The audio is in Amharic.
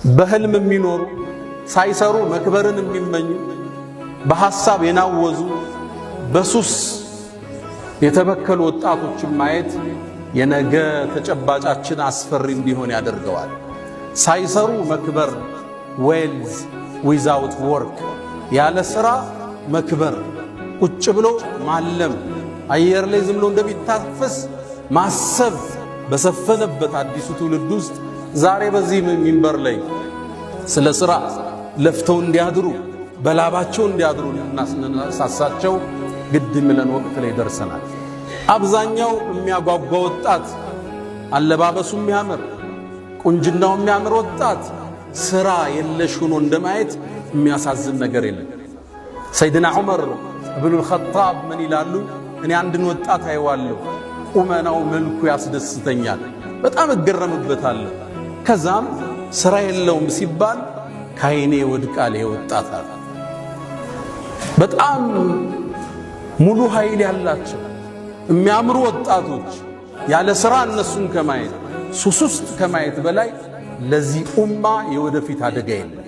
በህልም የሚኖሩ፣ ሳይሰሩ መክበርን የሚመኙ፣ በሐሳብ የናወዙ፣ በሱስ የተበከሉ ወጣቶችን ማየት የነገ ተጨባጫችን አስፈሪ እንዲሆን ያደርገዋል። ሳይሰሩ መክበር፣ wealth without work፣ ያለ ስራ መክበር፣ ቁጭ ብሎ ማለም፣ አየር ላይ ዝም ብሎ እንደሚታፈስ ማሰብ በሰፈነበት አዲሱ ትውልድ ውስጥ ዛሬ በዚህ ሚንበር ላይ ስለ ስራ ለፍተው እንዲያድሩ፣ በላባቸው እንዲያድሩ ልናነሳሳቸው ግድ የሚለን ወቅት ላይ ደርሰናል። አብዛኛው የሚያጓጓ ወጣት፣ አለባበሱ የሚያምር፣ ቁንጅናው የሚያምር ወጣት ስራ የለሽ ሆኖ እንደማየት የሚያሳዝን ነገር የለም። ሰይድና ዑመር እብኑል ኸጣብ ምን ይላሉ? እኔ አንድን ወጣት አየዋለሁ፣ ቁመናው መልኩ ያስደስተኛል፣ በጣም እገረምበታለሁ። ከዛም ስራ የለውም ሲባል ካይኔ ወድቃል ይሄ ወጣት አለ። በጣም ሙሉ ኃይል ያላቸው የሚያምሩ ወጣቶች ያለ ስራ እነሱን ከማየት፣ ሱስ ውስጥ ከማየት በላይ ለዚህ ኡማ የወደፊት አደጋ የለም።